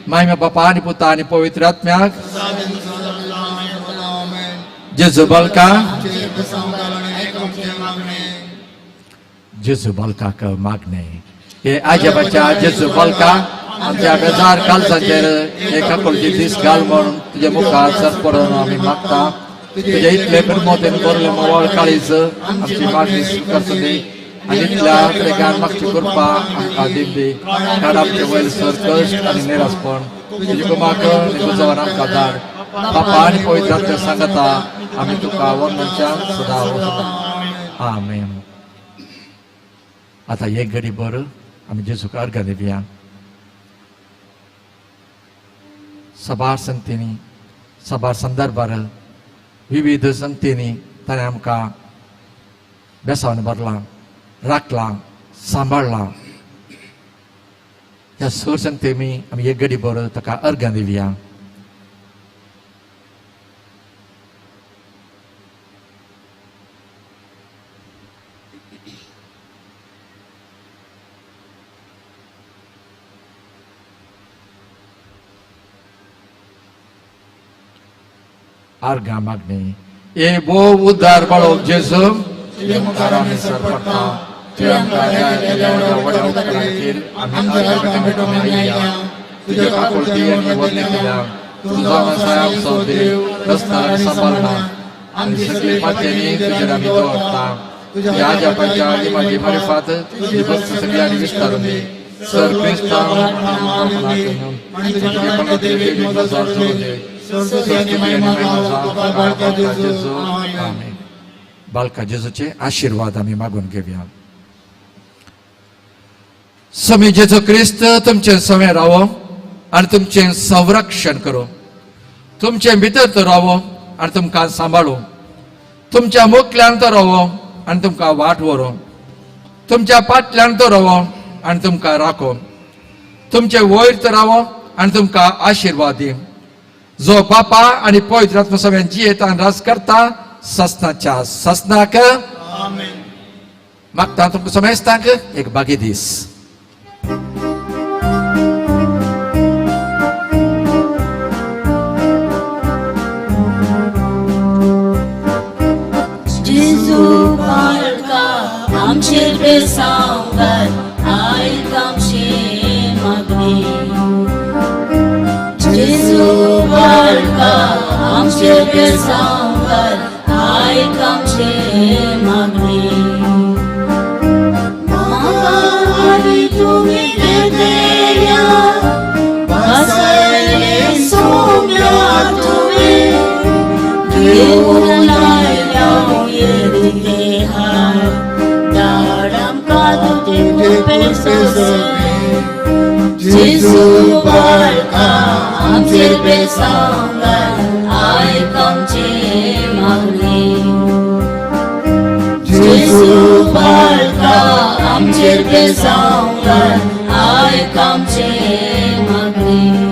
मायम्या बापा आनी पुता आनी पवित्र आत्म्याक. जेजू बालका, जेजू बालकाक मागणे. हे आजबाच्या जेजू बालका, आमच्या बेजार कालसाचेर एका काकुळटी दीस घाल म्हणून तुज्या मुखार सरपडून आमी मागता. तुज्या इतले करमोतेन बरले मोवाळ काळीज आमची मागणी स्विकारचो दी आनी इतल्या त्रेगान मागची कृपा आमकां दिवं दी. काड आमचे वयल सर कश्ट आनी निरासपण, तुजी कुमाक आनी तुजो आमकां धाड. बापा आनी पवित्र आत्म्या सांगता आमी तुका वर्णनच्या सदा वसता. आमेन. आतां एक घडी भर आमी जेजूक अर्घां दिवया. सबार संगतींनी, सबार संदर्भार, विविध संगतींनी ताणें आमकां बेसावन भरलां, राखलां, सांबाळ्ळां. ह्या सर संगतींनी आमी एक घडी भर ताका अर्घां दिवया. अर्घां मागणी. ए भोव उद्धार बाळोव जेजू, तुज्या मुखार आमी सरपडटा. तुवें आमकां दया केल्या व्हडा उपकारा खातीर आमी अर्घां भेटोवंक आयल्या. तुज्या काकुळटी आनी वर्णन केल्या. तूं जावन आसा आमचो देव, रस्ता आनी सांबाळना. आनी सगळी पात्यांनी तुजेर आमी दवरता. तुज्या आज्यापाच्या आनी म्हाजी मारिफात तुजी भक्त सगळी आनी विस्तारून दी. सर क्रिस्तांव बालका जेजूचे आशिर्वाद आमी मागून घेवया. स्वामी जेजू क्रिस्त तुमचे समें रावो आनी तुमचें संरक्षण करूं, तुमचे भितर तो रावो आनी तुमकां सांबाळू, तुमच्या मुखल्यान तो रावो आनी तुमकां वाट व्हरूं, तुमच्या फाटल्यान तो रावो आनी तुमकां राखो, तुमचे वयर तो रावो आनी तुमकां आशिर्वाद दी. जो बापा आनी पवित्र आत्मा सगळ्यां जियेता आनी राज करता ससनाच्या ससनाक. मागता तुमकां समेस्तांक एक बागी दीस. जेजू बाळका आमचेर बेसांव घाल, आयक आमची मागणी. जेजू बाळका आमचेर बेसांव घाल, आयक आमची मागणी. म्हाका आनी तुमी घेतल्या भासयले सोम्या तुवें, घेवन आयल्या येदेहार, धाड आमकां तुजें कृपेसवें. जेजू बाळका आमचेर बेसांव घाल, आयक आमची मागणी. जेजू बाळका आमचेर बेसांव घाल, आयक आमची मागणी.